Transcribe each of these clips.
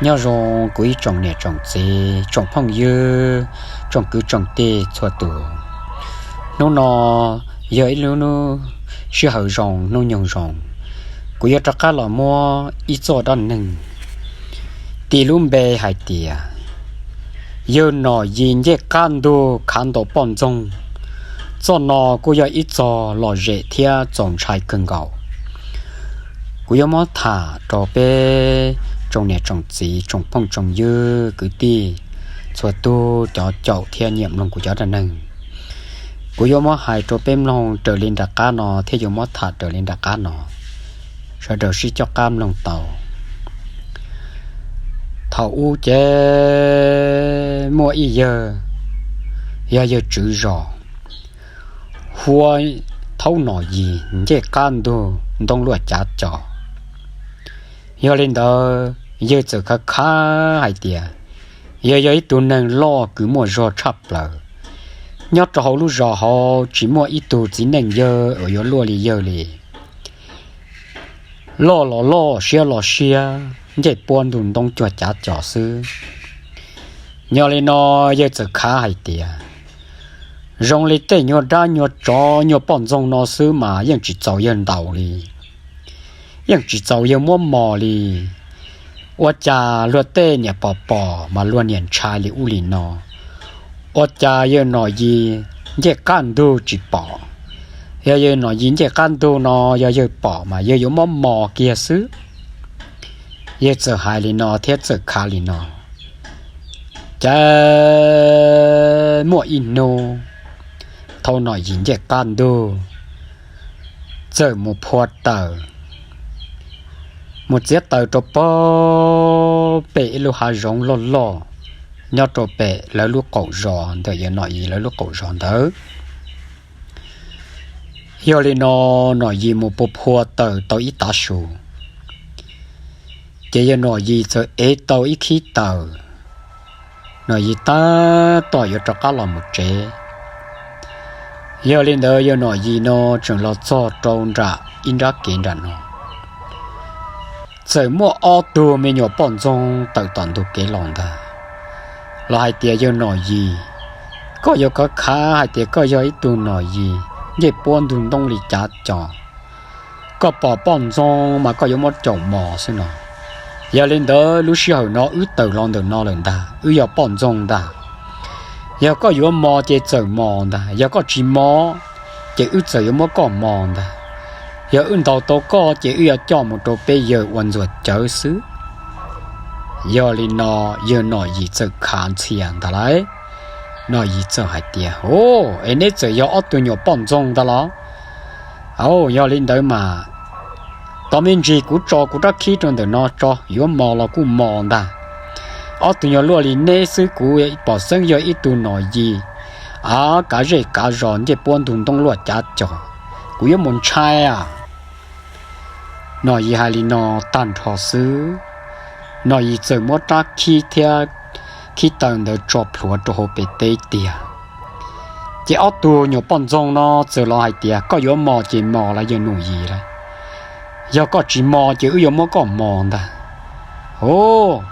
Nyob zoo kuv ib tsoom niam tsoom txiv, tsoom phooj ywg, tsoom kwv tsoom tij txhua tus. Hnub no yog ib lub sij hawm zoo, hnub nyoog zoo, kuv yuav rov qab los muab ib txoj dab neeg tis lub npe hais tias yawg Nom Yis ncej qab ntug khav ntaus poj ntxoog. Txoj no kuj yog ib txoj lom zem thiab txaus ntshai kawg nkaus. Kuv yuav muab tham rau peb tsoom niam tsoom txiv, tsoom phooj tsoom ywg, kwv tij txhua tus cov caum thiab nyiam mloog kuv cov dab neeg. Kuv yuav muab hais rau peb mloog raws li nram qab no thiab yuav muab tham raws li nram qab no, sawv daws sib coj qab mloog tau. Thaum ub ces muaj ib yawg, yog yawg tswv zos, hu ua Thaub Nom Yis ncej qab ntug ntoo luaj cav cos. Yog li ntawd yawg txawm khav khav hais tias yawg yog ib tug neeg loj kws muaj zog tshaj plaws. Nyob rau hauv lub zos hauv tsis muaj ib tug txiv neej yawg uas yuav luaj li yawg li. Loj los loj, siab los siab, ncej puab ntug ntoo cuag cav cos xwb. Yog li no yawg txawm khav hais tias zoo li tej nyuag dab nyuag tsov nyuag poj ntxoog no xwb mas yeej tsis txaus yawg ntaus li, yeej tsis txaus yawg muab mos li. Ua cas luag tej niam pom pom mas luag niam ntshai li ub li no? Ua cas yawg Nom Yis ncej qab ntug tsis pom? Yog yawg Nom Yis ncej qab ntug no yog yawg pom mas yawg yuav muab mos kiag xwb. Yawg txawm hais li no thiab txawm khav li no. Ces muaj ib hnub Thaub Nom Yis ncej qab ntug txawm mus phua taws, mus txiav taws rau pem ib lub hav zoov loj loj nyob rau pem lawv lub qaum zos ntawm yawg Nom Yis lawv lub qaum zos ntawd. Yog li no Nom Yis mus phua phua taws tau ib tav su, ces yawg Nom Yis txawm ev tau ib khib taws, Nom Yis tab tom yuav rov qab los mus tsev. Yog li ntawd yawg Nom Yis no tseem los txog rau nram ib nrab kev nram no, txawm muaj ob tug me nyuam poj ntxoog tawm tom ntug kev los ntag, los hais tias yawg Nom Yis, koj yuav khav khav hais tias koj yog ib tug Nom Yis ncej puab ntug ntoo li cav cos, koj pom poj ntxoog mas koj yuav muab caum mos xwb no. Yog li ntawd lub sij hawm no wb tawm los ntawm no lawm ntag, wb yog poj ntxoog ntag. Yog koj yuav mos ces txawm mos ntag, yog koj tsis mos ces wb txawm yuav muab koj mos ntag. Yog wb ntaus tau koj ces wb yuav coj mus rau peb yawg ua ntxuag cawv xwb. Yog li no yawg Nom Yis txawm khav ntxhias ntag lauj. Nom Yis txawm hais tias, Au, es neb txawm yog ob tug nyuam poj ntxoog ntag los? Au, yog li ntawd mas tos me ntsis kuv tso kuv rab khib rau ntawm no tso, yuav mos los kuj mos ntag. Ob tug nyuag luaj li neb xwb kuv pom xeeb yog ib tug Nom Yis, a, kav zej kav zos ncej puab ntug ntoo luaj cav cos, kuv yuav mus ntshai a. Nom Yis hais li no tag nrho xwb, Nom Yis txawm muab rab khib thiab khib taws ntawd tso plhuav rau hauv pem teb tiag. Ces ob tug nyuam poj ntxoog no txawm los hais tias, Koj yuav mos ces mos los yawg Nom Yis lauj, yog koj tsis mos ces wb yuav muab koj mos ntag. Au,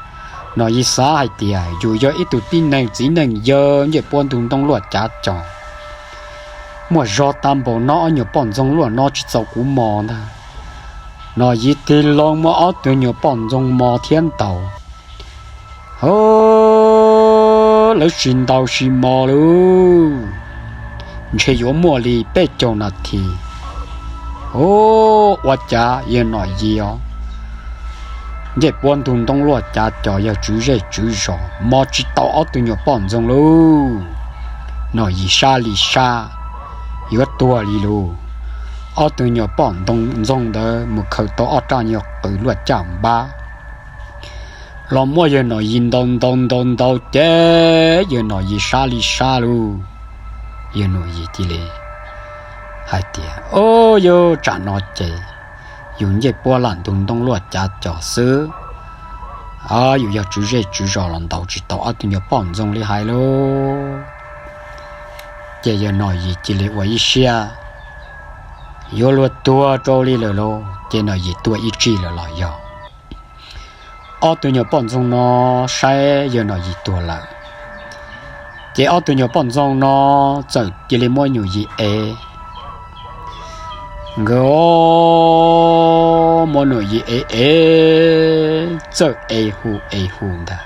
Nom Yis xav hais tias yus yog ib tug tib neeg txiv neej yawg ncej puab ntug ntoo luaj cav cos, muaj zog tag npaum no ob nyuam poj ntxoog luaj no tsis txaus kuv mos ntag. Nom Yis tig loo muab ob tug nyuam poj ntxoog mos thiab ntaus. Au, lawv sis ntaus sis mos lauj, ntshe yuav muaj li peb caug nas this. Au, ua cas yawg Nom Yis os, ncej puab ntug ntoo luaj cav cos yog tswv zej tswv zos mos tsis tau ob tug nyuam poj ntxoog lauj. Nom Yis sab li sab, yuav tuag li lauj. Ob tug nyuam poj ntxoog ntawd mus khaws tau ob raj nyuag qws luaj caj npab los muab yawg Nom Yis ntaus ntaus ntaus ntaus ces yawg Nom Yis sab li sab lauj. Yawg Nom Yis cia li hais tias, Au, yawg, tsam no ces yus ncej puab lam ntug ntoo luaj cav cos xwb, yus yog tswv zej tswv zos los ntaus tsis tau ob tug nyuam poj ntxoog li hais lauj. Ces yawg Nom Yis cia li ua ib siab yuav luag tuag rau li lawm lauj. Ces Nom Yis tuag ib tsig lawm los yog Ob tug nyuam poj ntxoog no saib yawg Nom Yis tuag lawm, ces ob tug nyuam poj ntxoog no txawm cia li muab Nom Yis ev. Nkawd muab Nom Yis ev ev txawm ev hu ev hu ntag,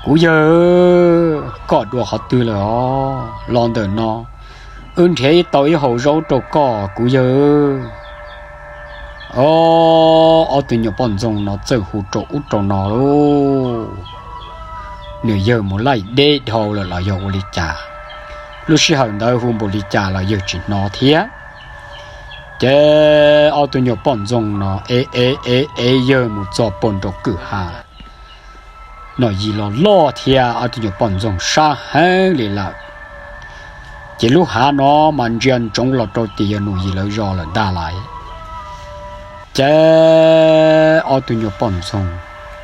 Kuv yawg, koj dua qhov twg lawm os? Los ntawm no wb nrhiav ib tau ib hau zaub rau koj kuv yawg. Ob tug nyuam poj ntxoog no txawm hu rau ub rau no lauj, nws yawg mus laij deb dhau lawm los yog ua li cas, lub sij hawm ntawd hu npaum li cas los yawg tsis hnov thiab. Ces ob tug nyuam poj ntxoog no ev ev ev ev yawg mus txog puag nraum kwj ha, Nom Yis los loj thiab ob tug nyuam poj ntxoog sab heev li lawm. Ces lub hav no mas ntsia ntsoov los rau tim yawg Nom Yis lawv zos lawm ntag lauj. Ces ob tug nyuam poj ntxoog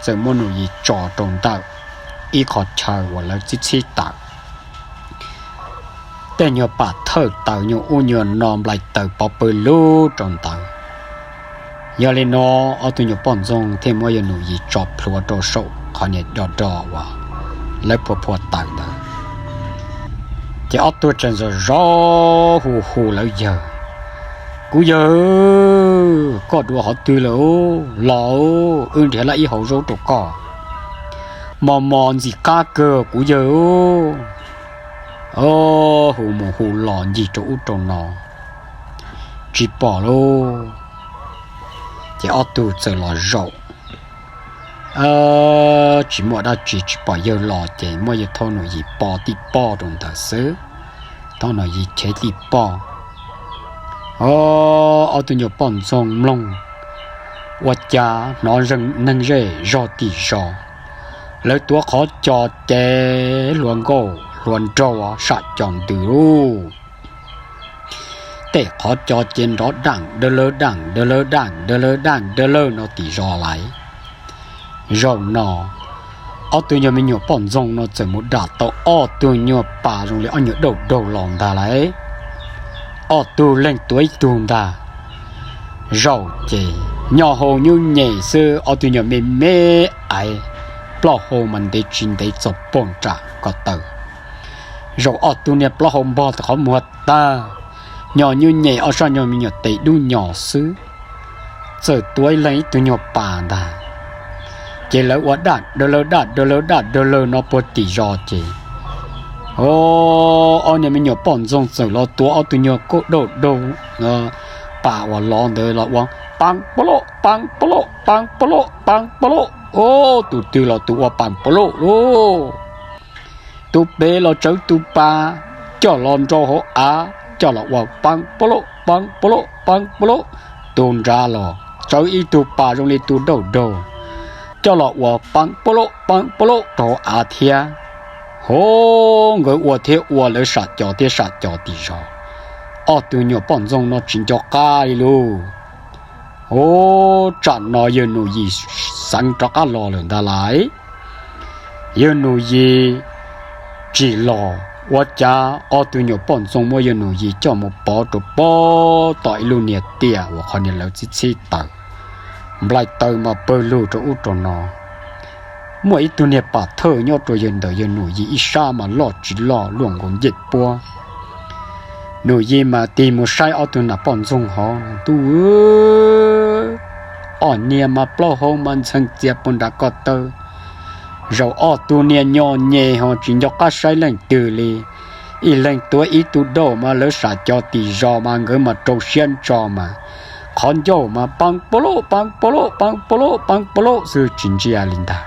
txawm muab Nom Yis tso rau ntawm ib qho chaw uas lawv txhib txhib tawm, tej nyuag pam thawj taws nyuag ub nyuag no nplai taws pov pawg lug rau ntawd. Yog li no ob tug nyuam poj ntxoog thiaj muab yawg Nom Yis tso plhuav rau saum qhov niag do do uas lawv phua phua taws ntawd. Ces ob tug tseem zov zov hu hu lawv yawg, Kuv yawg, koj dua qhov twg lawm? Los wb nrhiav lawm ib hau zaub rau koj. Mos mos ntxim qab kawg kuv yawg. Hu mus hu los ncig rau ub rau no tsis pom lauj. Ces ob tug txawm los zaum, tsis muaj dab tsi tsis pom yawg los ces muab yawg thaub Nom Yis pov tij poj rau ntawd xwb, thaub Nom Yis chev tij poj. Ob tug nyuam poj ntxoog mloog, ua cas hnov neeg zej zog tim zos, lawv tuav qhov co ces hlua nkauj hlua nraug sam co ntws lub, tej qhov co ces nrov daam dawg lawg daam dawg lawg daam dawg lawg daam dawg lawg no tim zos lawm. Zaum no ob tug nyuag me nyuam poj ntxoog no txawm mus dam tau ob tug nyuag pas zoo li ob nyuag dauj daug los ntag lauj. Ob tug leeg tuav ib tug ntag. Zaum ces nyo hau nyuj nyem xwb, ob tug nyuag me me aiv, plaub hau mas ntev tsis ntev txog puag nram ko taw. Zaum ob tug niag plaub hau npog tau qhov muag tag, nyo nyuj nyem ob sab nyuag me nyuam tes dub nyos xwb, txawm tuav ib leeg ib tug nyuag pas ntag. Ces lawv ua daj dawg lawg daj dawg lawg daj dawg lawg no puag tim zos ces ob niag me nyuam poj ntxoog txawm los tuav ob tug nyuag kauj dauj daug pas uas lov ntawd los ua pab pab pab pab pab pab pab, tus twg los tus ua pab pab lauj. Tus pem los tsawv tus pas coj los nrau hauv av coj los ua pab pab pab pab pab, tus nrad los tsawv ib tug pas zoo li tus dauj daug coj los ua pab pab pab pab rau hauv av thiab. Ho, nkawd ua thiab ua lawv sam co thiab sam co tim zos, ob tug nyuam poj ntxoog no tsis nco qab li lauj. Ho, tsam no yawg Nom Yis xeev rov qab los lawm ntag lauj. Yawg Nom Yis tsim los ua cas ob tug nyuam poj ntxoog muab yawg Nom Yis coj mus pov rau pem tom ib lub niag tiaj uas qhov niag lawv txhib txhib taws, nplai taws mas pawg lug rau ub rau no. Muaj ib tug niag pam thawj nyob rau yawg ntawm yawg Nom Yis ib sab mas loj tsis loj luaj nkaus ncej puab. Nom Yis mas tig mus saib ob tug nam poj ntxoog hov, ntuj, ob niag mas plaub hau mas ntxheeg txias puag nram ko taw. Zaum ob tug niag nyo nyem ho tsis nco qab saib leej twg li. Ib leeg tuav ib tug dauj mas lawv sam co tim zos mas nkawd mas rau siab ntso mas qhov ncauj mas pab pab lauj pab pab lauj pab pab lauj pab pab lauj xwb tsis ntsia li ntag.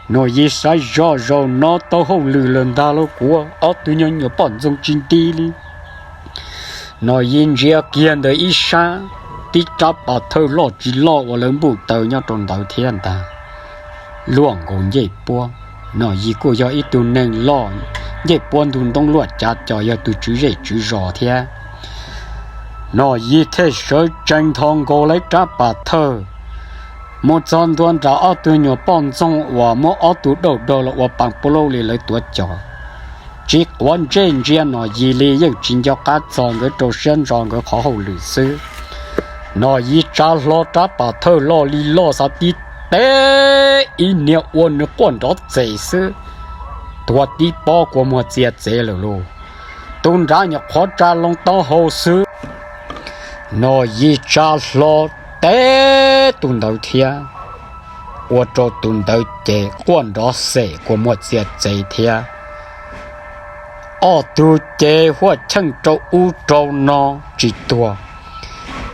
Nom Yis xav zog zaum no tau hauj lwm lawm ntag lauj, kuv ob tug nyuag me nyuam poj ntxoog tsis nti li. Nom Yis ntsia kiag ntawd ib sab, tib rab pas thawj loj tsis loj uas lawv npuj taws nyob rau ntawd thiab ntag, luaj nkaus ncej puab. Nom Yis kuj yog ib tug neeg loj, ncej puab ntug ntoo luaj cav co yog tus tswv zej tswv zos thiab. Nom Yis thiaj sawv tsees nthos nkaus lawv rab pas thawj mus txog ntua nram ob tug nyuam poj ntxoog uas muab ob tug dauj daug los ua pab pab lauj li lawv tuav cos. Tsis quav ntsej ntsia Nom Yis li, yeej tsis nco qab txog, nkawd rau siab ntso nkawd qhov hauj lwm xwb. Nom Yis tsa hlo rab pas thawj loj li loj xav tib teb ib niag ua nws quaj nrov txev xwb. Tuag tib pob kua muag txia txev lawm lauj. Tus nrad nyuam qhuav tsa loo taub hau xwb, Nom Yis tsa hlo teb tus ntawd thiab, ua rau tus ntawd ces quaj nrov xem kua muag txia txev thiab. Ob tug ces huaj cheej rau ub rau no tsis tuag.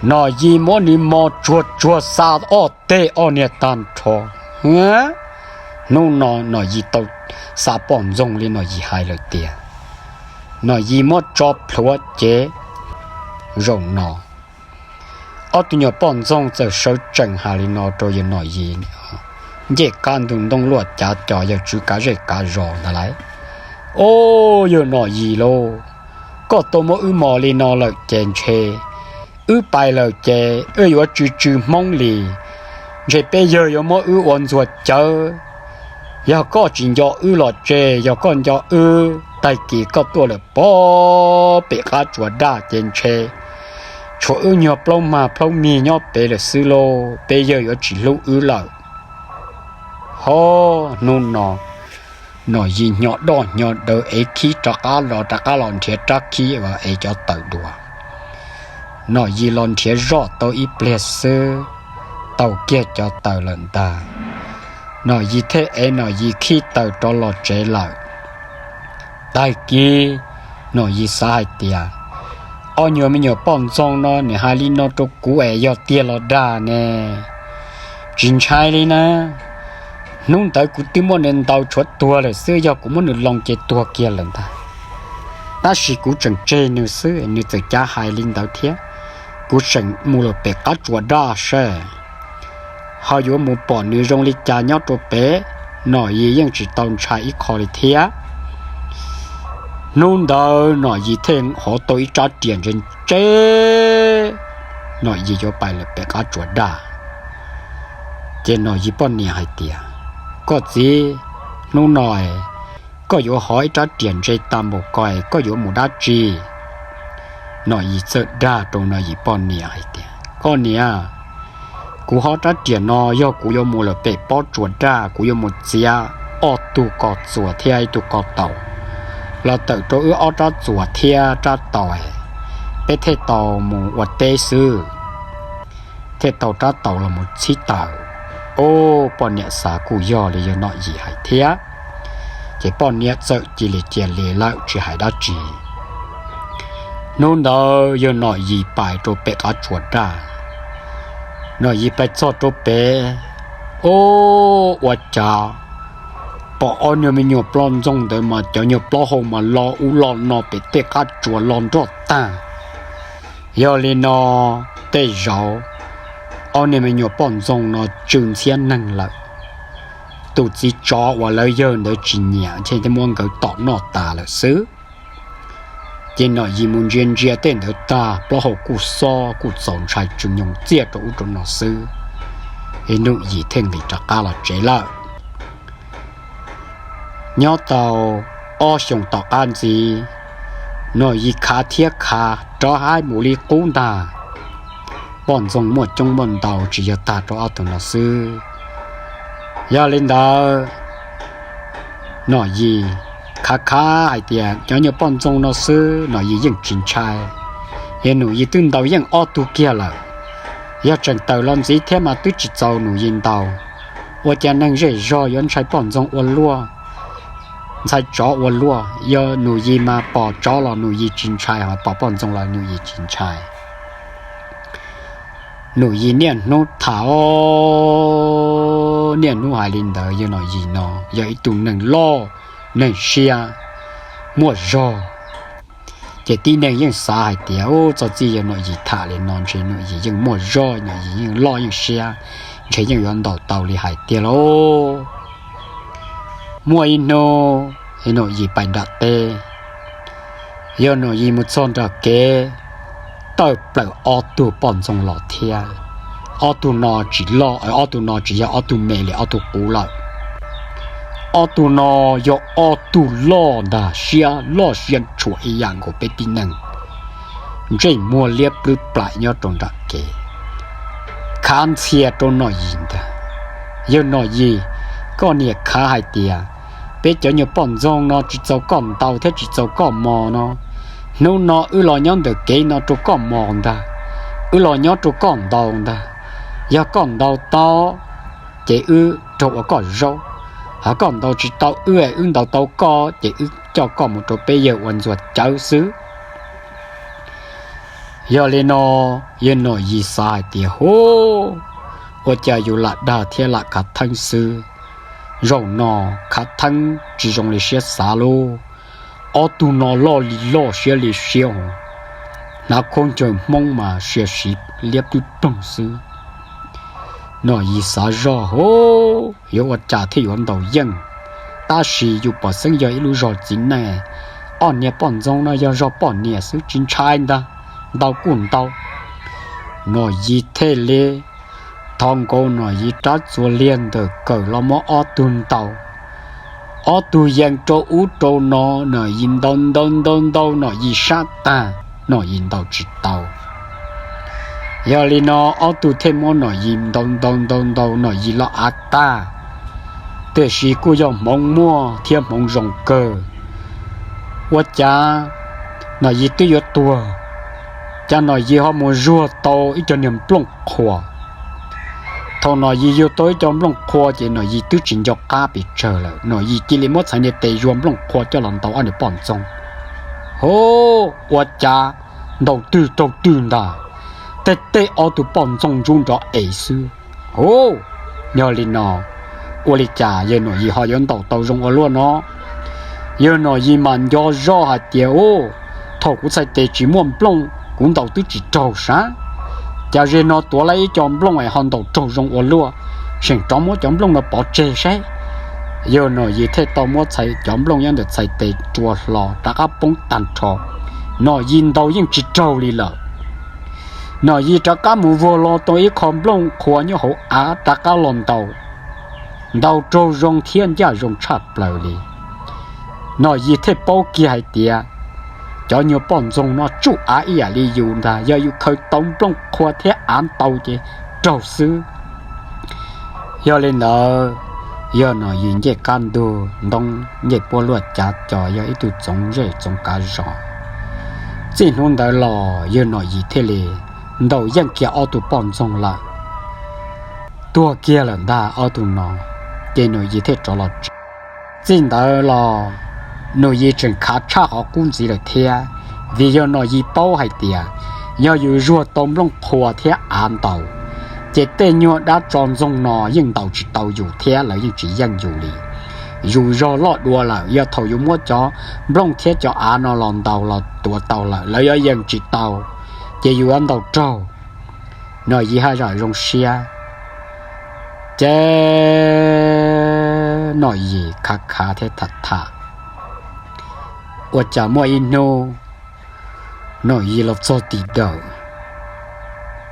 Nom Yis muab nws mos tsuag tsuag xa ob teg ob niag tag nrho. Hnub no Nom Yis tau xa poj ntxoog li Nom Yis hais lawm tiag. Nom Yis muab tso plhuav ces zaum no ob tug nyuam poj ntxoog txawm sawv tsees hais li no rau yawg Nom Yis ncej qab ntug ntoo luaj cav cos yawg tswv kav zej kav zos ntag lauj. Au, yawg Nom Yis lauj, koj tau muab wb mos li no lawm ces ntshe wb pais lawm ces wb yuav tsw tsw hmoob li. Ntshe peb yawg yuav muab wb ua ntxuag cawv. Yog koj tsis nco wb los tseg, yog koj nco wb, tag kis koj tuaj lawm pem qab tsuas daj ces ntshe tshuav wb nyuag plaub mag plaub mig nyob pem lawm xwb lauj, peb yawg yuav tsis hlub wb lawm. Ho hnub no Nom Yis hnyo doj hnyo daws ev khib rov qab los, rov qab los nrhiav rab khib es cov taws dua. Nom Yis los nrhiav zoj tau ib pliag xwb, tau kiag cov taws lawm ntag. Nom Yis thiaj ev Nom Yis khib taws rov los tsev lawm. Tag kis Nom Yis xav hais tias, ob nyuag me nyuam poj ntxoog no nws hais li no rau kuv es yog tiag los dag ne? Tsis ntshai li na. Hnub ntawd kuv twb muab nws ntaus tshuav tuag lawm xwb, yog kuv muab nws loo ces tuag kiag lawm ntag. Tab sis kuv tseem tseg nws xwb, nws txawm cav hais li ntawd thiab. Kuv tseem mus lawm pem qab tsuas daj seb ho yuav mus pom nws zoo li cas nyob rau pem. Nom Yis yeej tsis tau ntshai ib qho li thiab. Hnub ntawd Nom Yis thiaj hov tau ib rab riam ntse ntse, Nom Yis yuav pais lawm pem qab tsuas daj. Ces Nom Yis poj niam hais tias, koj txiv, hnub no koj yuav hov ib rab riam ntse tag npaum ko, koj yuav mus dab tsi? Nom Yis txawm dag rau Nom Yis poj niam hais tias, koj niam, kuv hov rab riam no yog kuv yuav mus lawm pem pob tsuas daj, kuv yuav mus txiav ob tug ko txuas thiab ib tug ko taus los tawm rau wb ob rab txuas thiab rab taus, peb thiaj tau mus ua teb xwb, thiaj tau rab taus los mus txhib taws. Au, poj niam xav kuj yog li yawg Nom Yis hais thiab. Ces poj niam txawm cia li cia li lawm tsis hais dab tsi. Hnub ntawd yawg Nom Yis pais rau pem qab tsuas daj. Nom Yis pais txog rau pem, au, ua cas pom ob nyuag me nyuam poj ntxoog ntawd mas cov nyuag plaub hau mas lo ub lo no pem tej qab tsuas los nroj tag. Yog li no, tej zaum ob niag me nyuam poj ntxoog no tsw ntxhiab neeg lawm. Tus txiv tsov uas lawv yawg ntawd tsis nyiam ntshe thiaj muab nkawd tom noj tas lawm xwb. Ces Nom Yis mus ntsia ntsia tej ntawd tag, plaub hau kuj xob kuj txaus ntshai tsw nyoos txiaj rau ub rau no xwb. Nom Yis thiaj nqis rov qab los tsev lawm. Nyob tau ob xyoos tom qab ntxiv, Nom Yis khav thiab khav rov haib mus li qub ntag. Poj ntxoog muaj coob muaj ntau tsis yog tag rau ob tug no xwb. Yog li ntawd, Nom Yis khav khav hais tias cov nyuag poj ntxoog no xwb Nom Yis yeej tsis ntshai. Yog Nom Yis twb ntaus yeej ob tug kiag lawm. Yog tseem tawm los ntxiv thiab mas twb tsis txaus Nom Yis ntaus. Ua cas neeg zej zog yuav ntshai poj ntxoog ua luaj, ntshai tsov ua luaj? Yog Nom Yis mas pom tsov los Nom Yis tsis ntshai, ho pom poj ntxoog los Nom Yis tsis ntshai. Nom Yis niaj hnub tham, niaj hnub hais li ntawd. Yog Nom Yis no yog ib tug neeg loj, neeg siab, muaj zog. Ces tib neeg yeej xav hais tias, u, txog txij yog Nom Yis tham li no ntshe Nom Yis yeej muaj zog, Nom Yis yeej loj yeej siab, ntshe yeej yuav ntaus tau li hais tiag lauj. Muaj ib hnub, Nom Yis pais nram teb, yog Nom Yis mus txog nram kev, tawm plaws ob tug poj ntxoog los thiab. Ob tug no tsis loj, ob tug no tsis yog ob tug me li ob tug qub lawm. Ob tug no yog ob tug loj ntag, siab loj siab ntshua ib yam nkaus peb tib neeg. Ntsej muag liab plwb plaim nyob rau nram kev, khav ntxhia rau Nom Yis ntag. Yawg Nom Yis, koj niam khav hais tias peb cov nyuag poj ntxoog no tsis txaus koj ntaus thiab tsis txaus koj mos no, hnub no wb los nyob ntawm kev no rau koj mos ntag, wb los nyob rau koj ntaus ntag. Yog koj ntaus tau ces wb raug ua koj zaub, hos koj ntaus tsis tau wb, wb ntaus tau koj ces wb coj koj mus rau peb yawg ua ntxuag cawv xwb. Yog li no, yawg Nom Yis xav hais tias, Hub, ua cas yus lam dag thiab lam khav theeb xwb? Zaum no khav theeb tsis zoo li siab xav lauj. Ob tug no loj li loj siab li siab, hnav khaub ncaws Hmoob mas siav siv liab pwb ploog xwb. Nom Yis xav zoj, Hub, yuav ua cas thiaj yuav ntaus yeej? Tab sis yus pom xeeb yog ib lub zog txiv neej, ob niag poj ntxoog no yog zog poj niam xwb tsis ntshai ntag, ntaus kuj ntaus. Nom Yis thiaj li thov nkaus Nom Yis rab txuas liag ntawm kawm los muab ob tug ntaus. Ob tug yees rau ub rau no, Nom Yis ntaus ntaus ntaus ntaus Nom Yis sab tag, Nom Yis ntaus tsis tau. Yog li no ob tug thiaj muab Nom Yis ntaus ntaus ntaus ntaus Nom Yis los av tag. Tiam sis kuj yog hmoov muaj thiab hmoov zoo kawg. Ua cas Nom Yis twb yuav tuag, cas Nom Yis ho mus zuag tau ib co niag nplooj qhuav. Thaum Nom Yis yug tau ib co nplooj qhuav ces Nom Yis twb tsis nco qab pes tsawg lawm, Nom Yis cia li muab txhais niag tes zuag nplooj qhuav coj los ntaus ob niag poj ntxoog. Hub, ua cas ntaus twg raug twg ntag, tej tej ob tug poj ntxoog ntsub nrov es xwb. Hub, yog li no, ua li cas yawg Nom Yis ho yuav ntaus tau zoo ua luaj no? Yawg Nom Yis mas nco zoj hais tias, Ub, thaum kuv txhais tes tsis muaj nplooj kuv ntaus twb tsis raug sav, cas ze no tuav lawm ib co nplooj es ho ntaus raug zoo ua luaj, seem rov muab cov nplooj no pov tseg saib. Yawg Nom Yis thiaj tau muab cov nplooj nyob ntawm txhais tes rua hlo rov qab poob tag nrho. Nom Yis ntaus yeej tsis raug li lawm. Nom Yis rov qab mus vuag los tau ib qho nplooj qhuav nyob hauv av rov qab los ntaus, ntaus raug zoo thiab ncaj zoo tshaj plaws li. Nom Yis thiaj paub kiag hais tias, Cov nyuag poj ntxoog no tsuj av ib yam li yus ntag, yog yus khaws tau nplooj qhuav thiab av ntau ces raug xwb. Yog li ntawd, yawg Nom Yis ncej qab ntug ntoo, ncej puab luaj cav co, yog ib tug txoov zej txoov kav zos. Txij hnub ntawd los yawg Nom Yis thiaj li ntaus yeej kiag ob tug poj ntxoog lawm. Tuag kiag lawm ntag ob tug no, ces Nom Yis thiaj rov los tsev. Txij ntawd los Nom Yis tseem khav tshaj qhov qub ntxiv lawm thiab, vim yawg Nom Yis paub hais tias yog yus zuag tau nplooj qhuav thiab av ntaus, ces tej nyuag dab tso ntxoog no yeej ntaus tsis tau yus thiab lawv yeej tsis yeej yus li. Yus zog loj dua lawm, yog thaum yus muab cov nplooj thiab cov av no los ntaus los tuav tau lawm lawv yuav yeej tsis tau, ces yus yuav ntaus raug. Nom Yis haj zam zoo siab, ces Nom Yis khav khav thiab tham tham. Ua cas muaj ib hnub Nom Yis los txog tim dawm,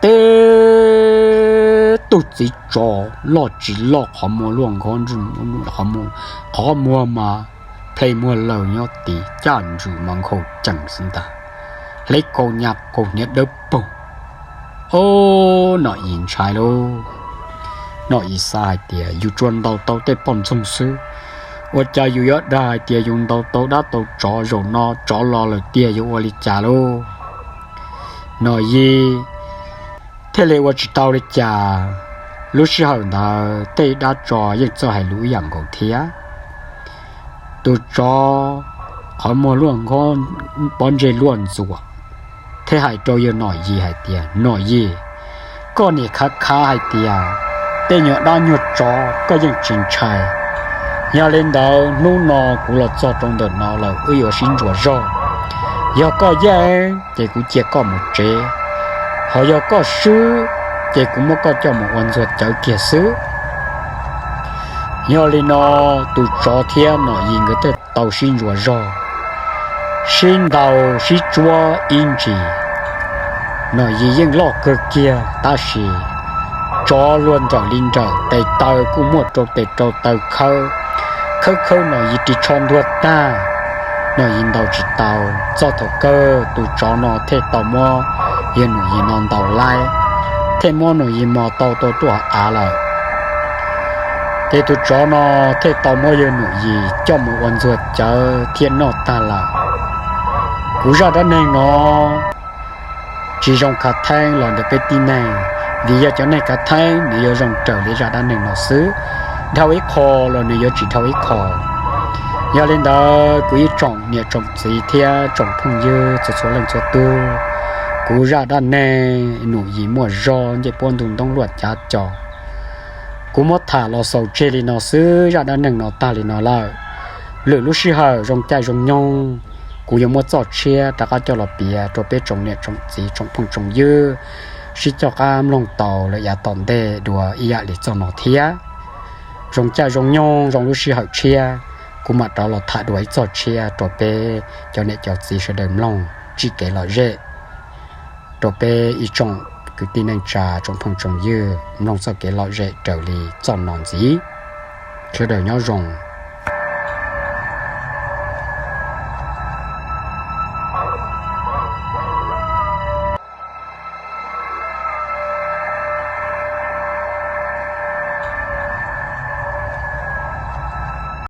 teb tug txiv tsov loj tsis loj qhov muag luaj nkob, qhov muag mas plhe muag lawg nyob tid, caj ntswg mas nkhaus ceem xwb ntag, hle kaus nyas kaus hniav dawb paug. Ob, Nom Yis ntshai lauj. Nom Yis xav hais tias yus tsuas ntaus tau tej poj ntxoog xwb, ua cas yus yuav dag hais tias yus ntaus tau dab tau tsov, zaum no tsov los lawm tiag yuav ua li cas lauj? Nom Yis thiaj li ua tsis tau li cas. Lub sij hawm ntawd tej dab tso yeej txawj hais lus ib yam nkaus thiab. Tus tsov qhov muag luaj nkob, pob ntseg luaj ntxuam, thiaj hais rau yawg Nom Yis hais tias, Nom Yis, koj niam khav khav hais tias tej nyuag dab nyuag tsov koj yeej tsis ntshai. Yog li ntawd hnub no kuv los txog rau ntawm no lawm wb yuav sib ntsuas zog. Yog koj yeej ces kuv cia koj mus tsev, ho yog koj swb ces kuv muab koj coj mus ua ntxuag cawv kiag xwb. Yog li no tus tsov thiab Nom Yis nkawd thiaj tau sib ntsuas zog, sib ntaus sib tsuab ib ntsis. Nom Yis yeej loj kawg kiag tab sis tsov luag nrawm li nrawm, tes taw kuj muaj rau tes rau taw khawb, khawb khawb Nom Yis ris tsho ntuag tag, Nom Yis ntaus tsis tau. Txog thaum kawg tus tsov no thiaj tau muab yawg Nom Yis no ntaus laib, thiaj muab Nom Yis mos tau tau tuaj av lawm. Ces tus tsov no thiaj tau muab yawg Num Yim coj mus ua ntxuag cawv thiab noj tag lawm. Kuv zaj dab neeg no tsis zoo khav theeb los ntawm peb tib neeg, vim yog cov neeg khav theeb nws yuav zoo raws li zaj dab neeg no xwb, dhau ib qho los nws yuav tsis dhau ib qho. Yog li ntawd kuv ib tsoom niam tsoom txiv thiab tsoom phooj ywg txhua txhua leej txhua tug, kuv zaj dab neeg Num Yim muaj zog ncej puab ntug ntoob luaj cav co, kuv muab tham los xaus tseg li no xwb, zaj dab neeg no tag li no lawm. Lwm lub sij hawm zoo caij zoo nyoog, kuv yuav muab txoj tshiab rov qab coj los piav rau peb tsoom niam tsoom txiv tsoom phooj tsoom ywg sib coj qab mloog tau lawm yav tom ntej dua ib yam li txoj no thiab. Zoo caij zoo nyoog zoo lub sij hawm tshiab, kuv mam rov los tham dua ib txoj tshiab rau peb cov niam cov txiv sawv daws mloog tsim kev lom zem, rau peb ib tsoom kwv tij neej tsa tsoom phooj tsoom ywg mloog txoj kev lom zem raws li txoj no ntxiv. Sawv daws nyob zoo.